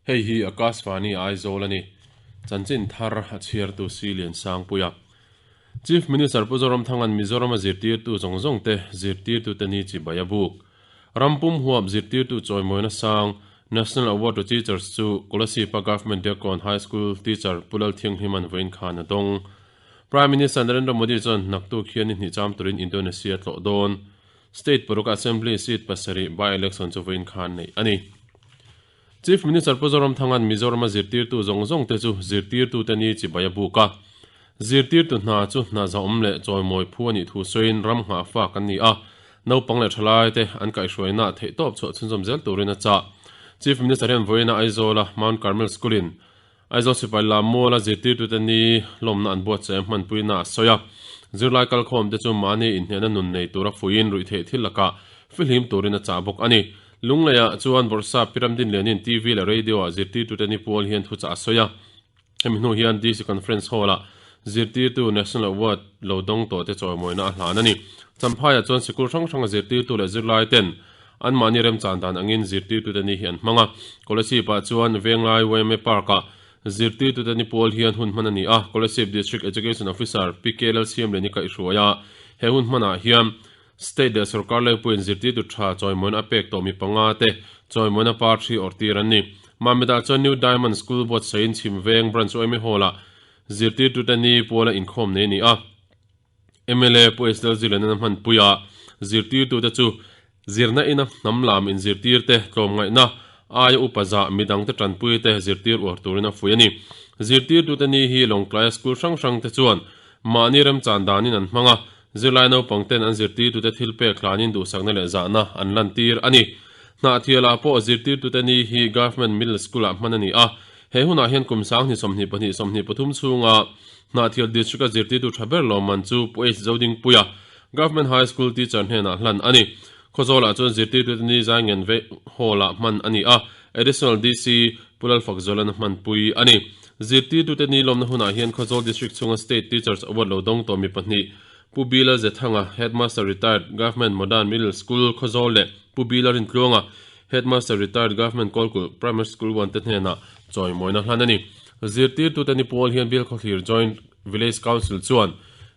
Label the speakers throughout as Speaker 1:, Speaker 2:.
Speaker 1: Hei hi Akashvani Aizawl a ni. Chanchin thar a chhiartu Si Liansangpuia. Chief Minister Pu Zoramthanga'n Mizorama zirtirtu zawng zawng te zirtirtute ni chibai a buk. Ram pum huap zirtirtu chawimawina sang National Award to Teachers chu Kolasib-a Government Diakkawn High School teacher Pu Lalthianghlima'n vawiin khan a dawng. Prime Minister Narendra Modi chuan naktuk hian ni hnih cham turin Indonesia tlawh dawn. State paruk Assembly seat pasarih by-election chu vawiin khan neih a ni. Chief Minister Pu Zoramthanga'n Mizorama zirtirtu zawng zawng te chu zirtirtute ni chibai a buk a. Zirtirtu hna chu hna zahawm leh chawimawi phu a nih thu sawiin ram nghah fak an ni a, naupang leh thalaite an kaihhruaina theihtawp chhuah chhunzawm zel turin a chah. Chief Minister hian vawiina Aizawla Mount Carmel School-in Aizawl sipai lam muala zirtirtute ni lawmna an buatsaih a hmanpuina a sawi a. Zirlai kalkhawmte chu mahni inhnehna nun nei tura fuiin ruihtheih thil lakah fihlim turin a chah bawk a ni. Lungleiah chuan Bawrhsap Pi Ramdinlianin TV leh Radio-ah zirtirtute ni pual hian thuchah a sawi a. Hemi hnu hian DC Conference Hall-ah zirtirtu National Award lo dawng tawhte chawimawina a hlan a ni. Champhaiah chuan sikul hrang hranga zirtirtu leh zirlaiten Anmahni remchan dan angin zirtirtute ni hi an hmang a. Kolasib-ah chuan Venglai YMA Park-ah zirtirtute ni pawl hian hun hman a ni a. Kolasib District Education Officer Pi K Lalsiamliani kaihhruai a. He hun hmanah hian State leh sorkar lengpuiin zirtirtu tha chawimawina a pek tawh mi panga te chawimawina par thi awrhtir an ni. Mamit-ah chuan New Diamond School buatsahin Chhim Veng Branch YMA Hall-ah zirtirtute ni pawla inkhawm nei a ni a. Mla Pu H Lalzirliana hmanpuia zirtirtute chu zirna ina hnam lam inzirtirte tlawmngaihna aia upa zah midangte tanpuite zirtir uar turin a fuih a ni. Zirtirtute ni hi Lawngtlaia school hrang hrangte chuan mahni remchan danin an hmang a, zirlai naupangten an zirtirtute thil pek hlanin duhsakna leh zahna an lantir a ni. Hnahthialah pawh zirtirtute ni hi Government Middle School-ah hman a ni a, He hunah hian kum 2022 23 chhunga Hnahthial District-a zirtirtu tha ber lawmman chu Pu H Zodingpuia, Government High School teacher hnenah hlan a ni. Khawzawlah chuan zirtirtute ni Zaingen Vei Hall-ah hman a ni a, Additional DC Pu Lalfakzualana hmanpui a ni. Zirtirtute ni lawmna hunah hian Khawzawl District chhunga State Teachers Award lo dawng tawh mi pahnih, Pu B Lalzethanga, Headmaster Retired, Government Modern Middle School, Khawzawl leh Pu B Lalrintluanga, Headmaster Retired Government Kawlkulh Primary School 1 te hnenah chawimawina hlan a ni. Zirtirtute ni pawl hian Bilkhawthlir Joint Village Council chuan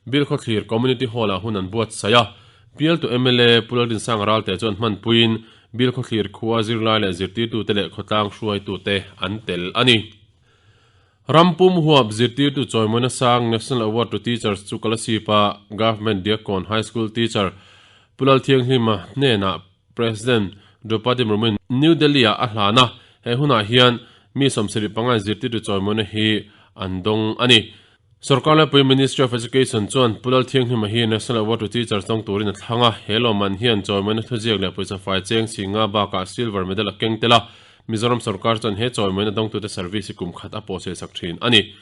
Speaker 1: Bilkhawthlir Community Hall-ah hun an buatsaih a. Bialtu mla Pu Lalrinsanga Ralte chuan hmanpuiin Bilkhawthlir khua zirlai leh zirtirtute leh khawtlang hruaitute an tel a ni. Ram pum huap zirtirtu chawimawina sang National Award to Teachers chu Kolasib-a Government Diakkawn High School teacher Pu Lalthianghlima hnenah President Draupadi Murmu-in New Delhi-ah a hlan a, he hunah hian mi 75 zirtirtu chawimawina hi an dawng a ni. Sorkar laipui Ministry of Education chuan Pu Lalthianghlima hi National Award to Teachers dawng turin a thlang a, he lawmman hian chawimawina thuziak leh pawisa fai cheng chhinga bakah silver medal a keng tel a, Mizoram sorkar chuan he chawimawina dawngtute service hi kum khat a pawhseisak thin a ni.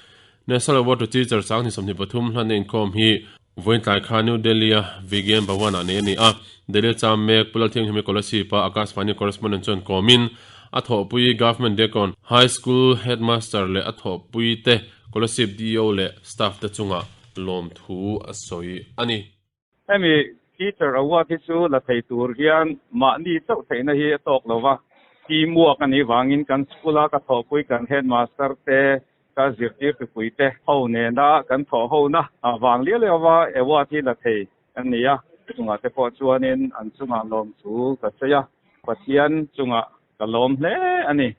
Speaker 1: National Award to Teachers 2023 hlanna inkhawm hi Vawiin tlai kha New Delhi-a Vigyan Bhawan-ah nei a ni a, Delhi cham mek Pu Lalthianghlimia Kolasib-a Akashvani correspondent chuan kawmin a thawhpui Government Diakkawn High School Headmaster leh a thawhpuite Kolasib DEO leh staff te chungah lawmthu a sawi a ni.
Speaker 2: Hemi Teacher Award hi chu la thei tur hian mahni chauh theihna hi a tawk lo va, team work a nih vangin kan school-a ka thawhpui kan headmaster te, Ka zirtirtupui te ho nena kan thawh hona vang liau liau va award hi la thei kan ni a, chungah te pawh chuanin an chungah lawmthu ka sawi a, Pathian chungah ka lawm hle a ni.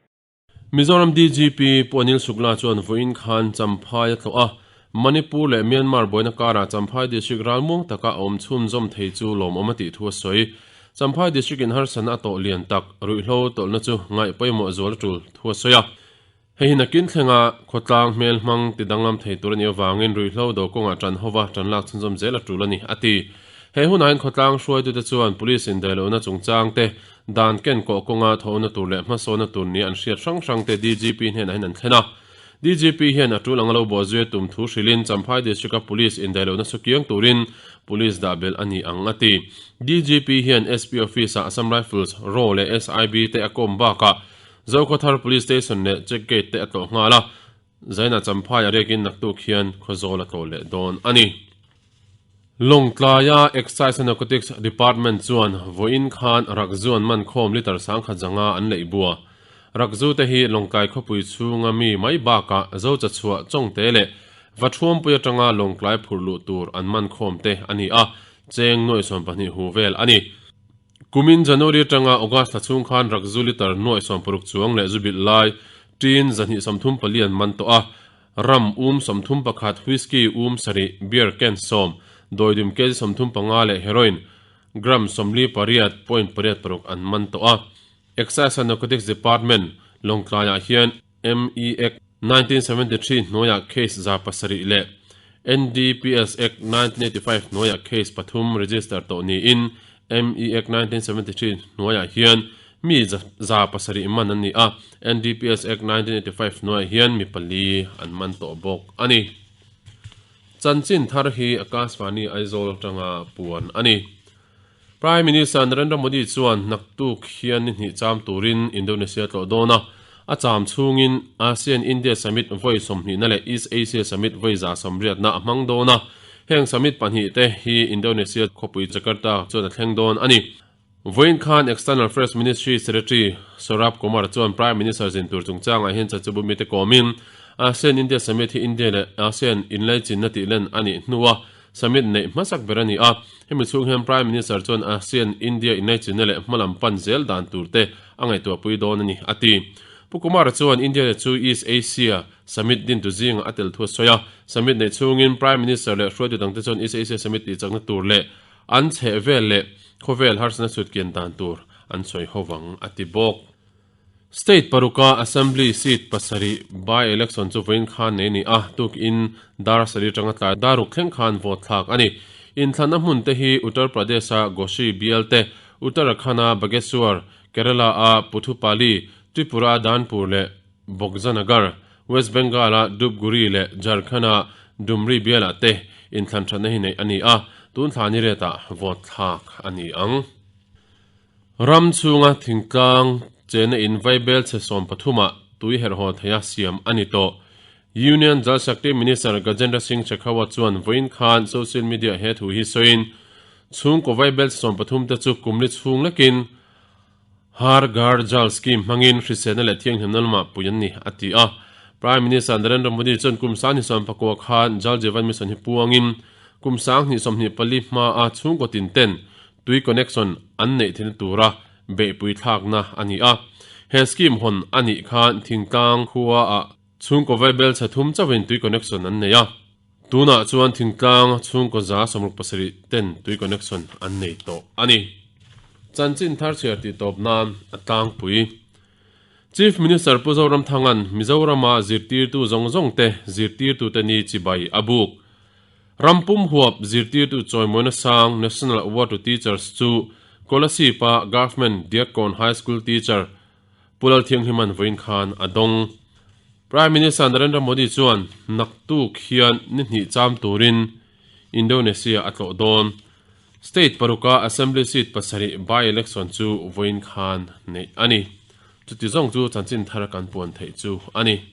Speaker 1: Mizoram DGP Pu Anil Shukla chuan vawiin khan Champhai a tlawh a, Manipur leh Myanmar buaina karah Champhai District ralmuang taka a awm chhunzawm thei chu lawmawm a tih thu a sawi. Champhai District in harsatna a tawh lian tak ruihhlo tawlhna chu ngaih pawimawh zual a tul thu a sawi a. Hei hi nakin thlenga khawtlang hmel hmang ti danglam thei tur a nih avangin ruihhlo do kawngah ṭan hova ṭan lak chhunzawm zel a ṭul a ni, a ti. He hunah hian khawtlang hruaitute chuan police indaihlohna chungchang te, dan ken kawh kawnga thawhna tur leh hmasawnna tur nia an hriat hrang hrang te DGP hnenah hian an thlen a. DGP hian a ṭul anga lo bawhzui a tum thu hrilhin Champhai District-a police indaihlohna su kiang turin police dah belh a ni ang, a ti. DGP hian SP Office-ah Assam Rifles, raw leh SIB te a kawm bakah Zokhawthar Police Station leh Check Gate te a tlawh nghal a, Zaina Champhai a riakin naktuk hian Khawzawl a tlawh leh dawn a ni. Lawngtlaia Excise and Narcotics Department chuan vawiin khan Rakzuan man khawm litre sangkhat zanga an leih bua. Rakzu te hi Lawngtlai khawpui chhunga mi mai bakah Zochachhuah Chawngte leh Vathuampui atanga Lawngtlai phurh luh tur an man khawm te a ni a, cheng nuaih 12 hu vel a ni. Kumin January atanga August thla chhung khan Rakzu litre nuaih 60 chuang leh zu bilh lai tin 234 an man tawh a, ram um 31, whisky um sarih, beer can sawm, dawidum kg 35 leh heroin gram 48.86 an man tawh a. Excise and Narcotics Department, Lawngtlaiah hian ME Act 1973 hnuaiah case 700 leh NDPS Act 1985 hnuaiah case pathum register tawh niin ME Act 1973 hnuaiah hian mi 700 man an ni a, NDPS Act 1985 hnuaiah hian mi pali an man tawh bawk a ni. Chanchin thar hi Akashvani Aizawl atanga puan a ni. Prime Minister Narendra Modi chuan naktuk hian ni hnih cham turin Indonesia tlawh dawn a, a cham chhungin ASEAN-India Summit vawi sawmhnihna leh East Asia Summit vawi 180na a hmang dawn a, heng summit pahnih te hi Indonesia khawpui Jakarta chuan a thleng dawn a ni. Vawiin khan External Affairs Ministry Secretary Saurabh Kumar chuan Prime Minister zin tur chungchangah hian chanchinbu mite kawmin ASEAN-India Summit hi India leh ASEAN inlaichinna tihlen a nih hnua Summit neih hmasak ber a ni a, hemi chhung hian Prime Minister chuan ASEAN India inlaichinna leh hmalam pan zel dan tur te a ngaihtuahpui dawn a ni, a ti. Pu Kumar chuan India leh chu East Asia Summit dintu zingah a tel thu a sawi a, Summit neih chhungin Prime Minister leh hruaitu dangte chuan East Asia Summit tihchakna tur leh an chhehvel leh khawvel harsatna chhutkian dan tur an sawi ho vang, a ti bawk. State paruka Assembly seat pasarih by-election chu vawiin khan nei a ni a, tukin dar sarih atanga tlai dar ruk thleng khan vote thlak a ni. Inthlanna hmun te hi Uttar Pradesh-a Ghosi bial te, Uttarakhand-a Bageshwar, Kerala-a Puthupally, Tripura-a Dhanpur leh Boxanagar, West Bengal-a Dhupguri leh Jharkhand-a Dumri bialah te inthlan thatna hi neih a ni a, tun thla ni retah vote thlak a ni ang. Ram chhunga thingtlang chena in vaibel chhe 13 ah tui herh haw theia siam a ni tawh. Union Jal Shakti Minister Gajendra Singh Shekhawat chuan vawiin khan social media he thu hi sawiin, chhungkaw vaibel chhe 13 te chu kumli chhung lekin Har Ghar Jal Scheme hmangin hriselna leh thianghlimna lamah pui an ni, a ti a. Prime Minister Narendra Modi chuan kum 2019 khan Jal Jeevan Mission hi puangin kum 2024 hmaa chhungkaw tin ten tui connection an neih theihna tura beihpui thlakna a ni a. He scheme hawn a nih khan thingtlang khua ah chhungkaw vaibel chhe thum chauhin tui connection an nei a. Tunah chuan thingtlang chhungkaw 67 ten tui connection an nei tawh a ni. Chanchin thar chhiar tih tawp nan a tlangpui. Chief Minister Pu Zoramthanga'n Mizorama zirtirtu zawng zawng te zirtirtute ni chibai a buk. Ram pum huap zirtirtu chawimawina sang National Award to Teachers chu Kolasib-a Government Diakkawn High School teacher Pu Lalthianghlima'n vawiin khan a dawng. Prime Minister Narendra Modi chuan naktuk hian ni hnih cham turin Indonesia a tlawh dawn. State paruka Assembly seat pasarih by-election chu vawiin khan neih a ni. Chuti zawng chu chanchin thar kan puan theih chu a ni.